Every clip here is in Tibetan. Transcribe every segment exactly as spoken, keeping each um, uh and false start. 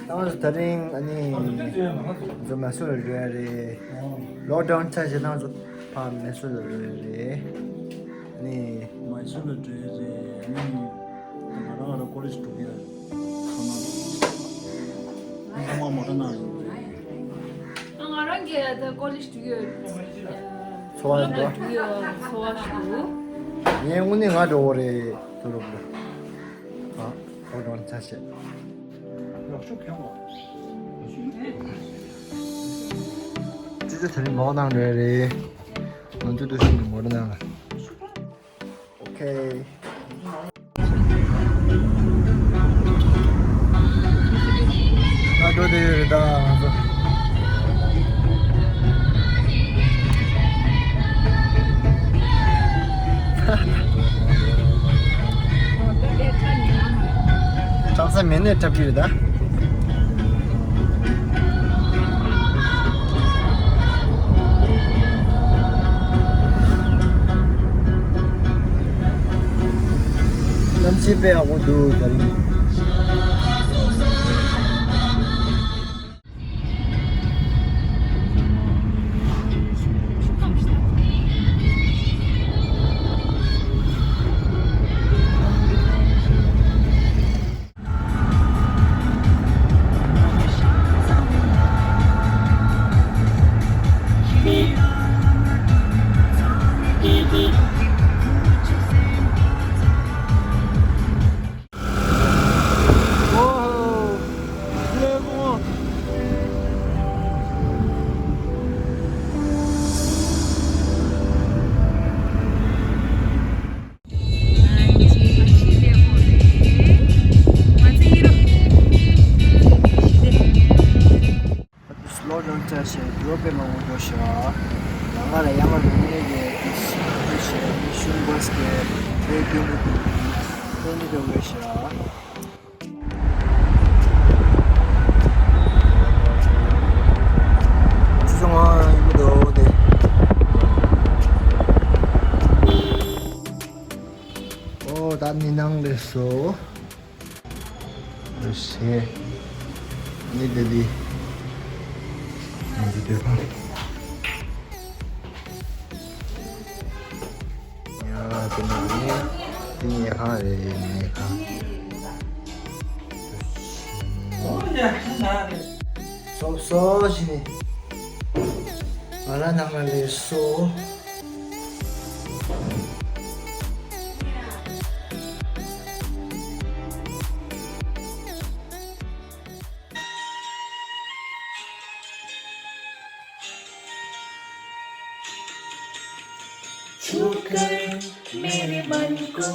ང་ཚོ་དེ་རིང་ཨ་ནི་ང་ཚོ་མེ་སོར་ལ་འགྲོ་ཡ་རེད། ལོག་ཌའོན་ཆགས་བྱས་ང་ཚོ་ཕར་མེ་སོར་ལ་འགྲོ་ཡ་རེད། ཨ་ནི་མེ་སོར་ལ་འགྲོ་ཡ་རེད། ཨ་ནི་ང་རང་ང་རང་ཀོ་ལེཇ་འགྲོ་གི་ཡོད། ཁོ་ན་ང་མོ་ཊ་ནང་ཡོད། ང་རང་གི་ད་ཀོ་ལེཇ་འགྲོ་གི་ཡོད། ཚོར་བ་འདུག་འགྲོ་གི་ཡོད། ཚོར་བ་ཞིག་འདུག་ངས་དངོས་གནས་ང་འགྲོ་གི་རེད། དུ་རུབ་ལ། ཨ། ལོག་ཌའོན་ཆགས་བྱས། ཙི་ཙི་དེ་རིང་མོག་ནང་རེད་རེད། ང་ཚོ་འདུག་སེ་མོག་ནང་ལ། ཨོ་ཁེ། ད་འགྲོ་བསྡད་ཡོད་རེད་ད་ང་ཚོ། གྲྭ་ས་མེད་ནས་འཁྲབ་ཀྱི་རེད་ད། གནམ་གཤིས་དཔེ་ཡག་པོ་འདུག་དེ་རིང་། ལོག་ཌའོན་ཆགས་བྱས་འགྲོ་དཔེ་མང་པོ་འགྲོ་ཤག་ཡང་ང་ལ་ཡང་ང་རུ་གནས་ཀྱི་ཤུན་བོས་ཀྱི་ཤུན་བོས་ཀྱི་ཁྱོད་ཀྱི་མི་འདུག་ཁྱོད་ནི་འགྲོ་དགོས་ཤག་ཅི་སོང་ང་ཡིན་མི་འདུག་དེ། ཨོ་ད་ནི་ནང་ལས་སོ། ཨོ་ཤེ། ནི་དེ་དེ། ནི་དེ་དེ་ཁོང་། ཡ་དེ་ནི་དེ་ནི་ཧ་རེ་ནི་ཧ། སོ་སོ་ཞི་ནི། ང་ལ་ནང་ལ་ལས་སོ། छूकर मेरे मन को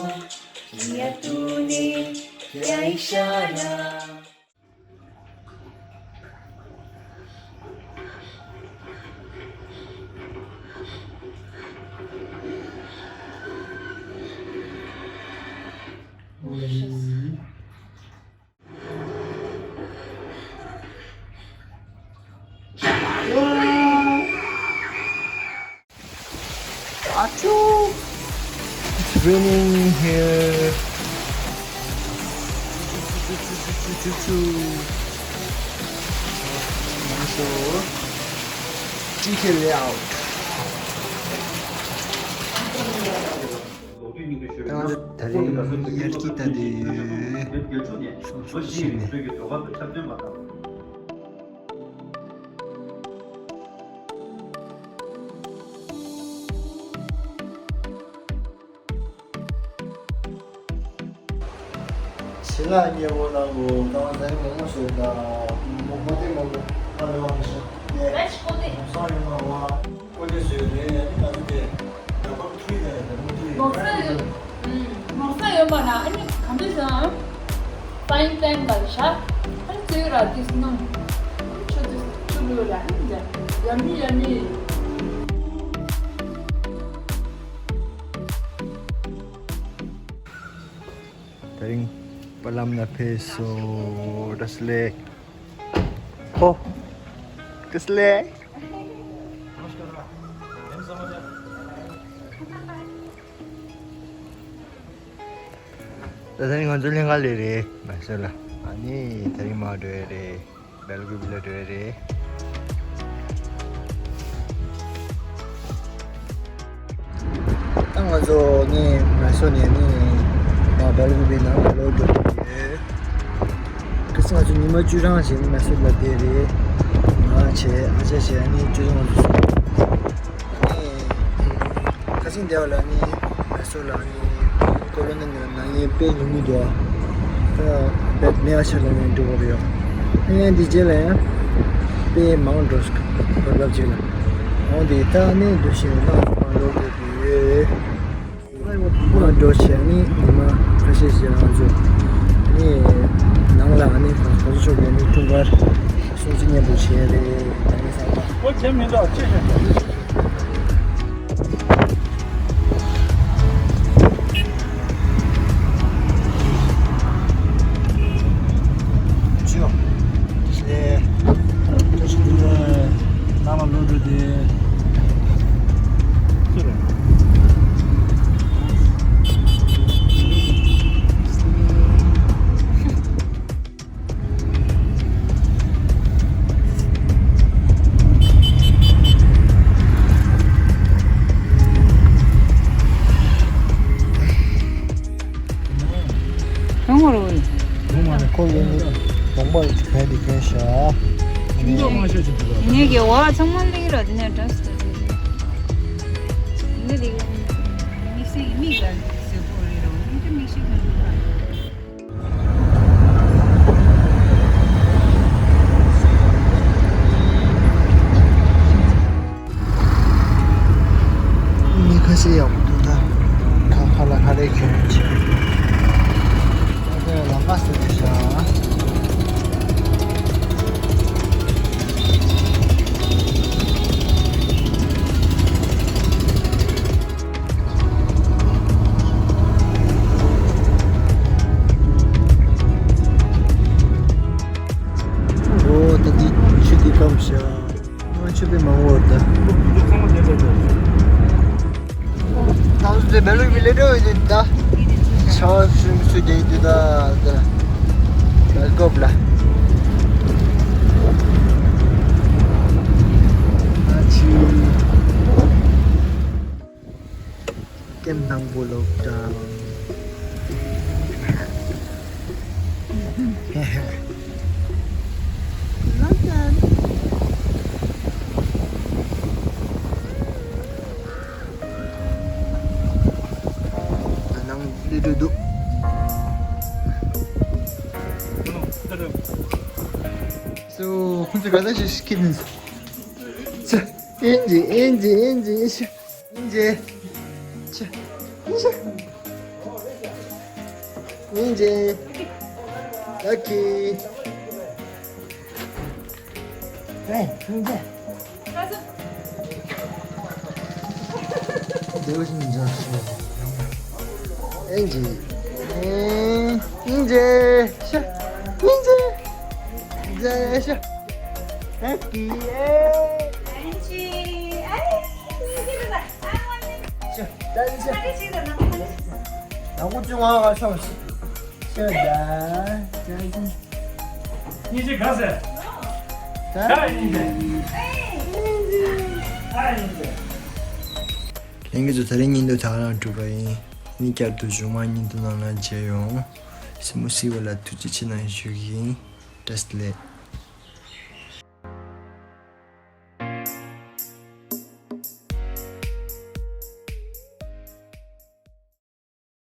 किया तूने क्या इशारा। Achoo! It's raining here. So, T K layout. ད་ང་ཚོ་དེ་རིང་ཡར་སྐྱིད་ལྟ་དུས་སོ་སོ་ཕྱིན་ནས། ཆེ་ལ་ཉེ་བོ་ནང་གོ་ད་ང་ཚོ་མོག་མོག་ཞོད་ད་མོག་མོག་དེ་མོག་མོག་ཁ་ལོ་བ་ཞོད་དེ་མོག་སང་ཡོང་ན་བ། ཀོ་ཏི་ཟེར་ནས་ཡ་ནི་ང་ཚོ་དེ་ལ་ཕར་ཐུག་ཡ་ཡ་མོ་ཐུག་ཡ། མོག་ས་ཡོད། ཨུམ། མོག་ས་ཡོད་པ་ན་ཨ་ནི་ག་འདྲ་ཟེར་ན། ཕ་ཡིན་པན་པ་ལ་ཤ། ཨ་ནི་ཙོའི་ར་ཏིས་ནམ། ཆུ་ཏིས་ཆུ་ལུ་ར་ཨ་ནི་ཡ་མི་ཡ་མི། དེ་རིང་པ་ལམ་ན་ཕེབས་སོ། བཀྲ་ཤིས་བདེ་ལེགས། ཧོ། བཀྲ་ཤིས་བདེ་ལེགས། ད་ལྟ་ང་ཚོ་ལྷན་ཁག་ལས་རེད་མ་ཟེར་ལ། ཨ་ནི་དེ་རིང་མར་འགྲོ་ཡ་རེད། སྦེལ་ཀུ་པེ་ལ་འགྲོ་ཡ་རེད། ད་ང་ཚོ་ནི་མེ་སོར་ནས་ནི་མར་སྦེལ་ཀུ་པེ་ནང་ལ་ལོག་འགྲོ་གི་ཡོད། ཁ་སང་ང་ཚོ་ཉི་མ་བཅུ་གྲངས་ཅིག་ནི་མེ་སོར་ལ་བསྡད་རེད། ང་བྱས། ཨ་ཅག་བྱས། ཨ་ནི་བཅུ་གྲངས་ང་ཚོ་སོང་། ཨ་ནི་ཁ་སང་དེ་བ་ལ་ནི་མེ་སོར་ལ་ནི་ཀོ་རོ་ན་ནད་ཡམས་དཔེ་ཉུང་ཉུང་འདུག་ཨ། ད་དཔེ་མེད་པ་ཆགས་ལ་ནི་འགྲོ་གི་རེད། ཨ་ནི་འདི་རྗེས་ལ་ཡང་དཔེ་མང་འགྲོ་སྐབས་ཅིག་ལ། འོ་འདི་ད་ནི་འདུ་ཤེས་ནང་མང་འགྲོ་དགོས་ཀྱི་ཡོད། མར་འགྲོ་བྱས་ནི་ཉི་མ་ཁ་ཤས་ཤིག་ང་ཚོ་ནི་ནང་ལ་ནི་གོང་ས་མཆོག་གི་ནི་འཁྲུངས་སྐར་སྲུང་བརྩི་སྙན་པོ་བྱས་རེད། ད་ནི་ཚང་མ། ཨོ་ཁྱེད་མི་འདྲ་ཅི་ཞིག་འདུག་ཅོ། ལེ། ཏོ་ཤི་ཏི་ལེ། ནང་ལ་ལོག་འགྲོ་དེ། ཅི་རེད། གང་བ་རོ། ཡོང་མ་རེད། ཁོ་ཡོང་ནི་དགོངས་པ་ཡོད་གལ་ཏེ་གལ་ཤ། ཁྱིམ་ཚང་མ་ཤ་ཅིག་འདུག་ག་ངེད་ཀྱི་བ་ཚང་མ་ལེགས་ར། དེ་ནས་འདྲ་སུ་ད་དེ་ནས་དེ་མིག་སེང་མིག་ལ་ཟེར་པོ་རེད་རོ། མིག་དེ་མིག་ཤེས་ཁ་འདུག་ག་མི་ཁ་ཤས་ཡག་པོ་འདུག་ད། ཁ་ཁ་ལ་ཁ་རེ་གྱོན་བྱས། ཨ་ད་ལམ་ཁ་སུ་དེ་ཤ། འོ་ད་འདི་ཆུ་འདི་སྐམ་ཤ། ང་ཆུ་དཔེ་མང་བོ་ད། ད་སུ་དེ་སྦེལ་ཀོབ་ལས་འགྲོ་ཡོད་ད། ཆ་ཆུ་སུ་རྒྱག་གི་འདུག་ད། སྦེལ་ཀོབ་ལ། ཨ་ཆུ། ཀེམ་དང་པོ་ལོག་དང་། ལོག་དང་། ནང་ལི་འགྲོ་འདུག་སོ། ཁོང་ཚོ་ག་ས་ཞིག་ཤི་ནས། ཨིན་ཇི་ཨིན་ཇི་ཨིན་ཇི་ཨིན་ཇི། ཨིན་ཇི། ཆ། ཨིན་ཇི། ཨིན་ཇི། ལ་ཀི། ཨེ། ཨིན་ཇི། ཨིན་ཇི། ཨེ། ཨིན་ཇི། ཤ། ཨིན་ཇི། ཨིན་ཇི། ཤ། ལ་ཀི། ཨེ། ཨིན་ཇི། ཨེ། ཤ། ད་ནི་ཤ། ད་ཁོ་ཅུང་ང་ག་ཆོག་ཤི། ཤ་ད། ད་ཅི། སྙིང་རྗེ་ག་ཟེར། ད། ད་སྙིང་རྗེ། ད་སྙིང་རྗེ། ལྷན་རྒྱས་ཚོ། ད་རིང་བརྙན་ཐུང་ད་ག་རང་གྲུབ་པ་ཡིན། ནི་བསྐྱར་དུ་མཇུག་མ་བརྙན་ཐུང་ནང་ལ་མཇལ་ཡོང་། སེམས་པ་བཟང་པོ་ལ་ཐུགས་རྗེ་ཆེ་གནང་ཞུ་གི་ཡིན། བཀྲ་ཤིས་བདེ་ལེགས།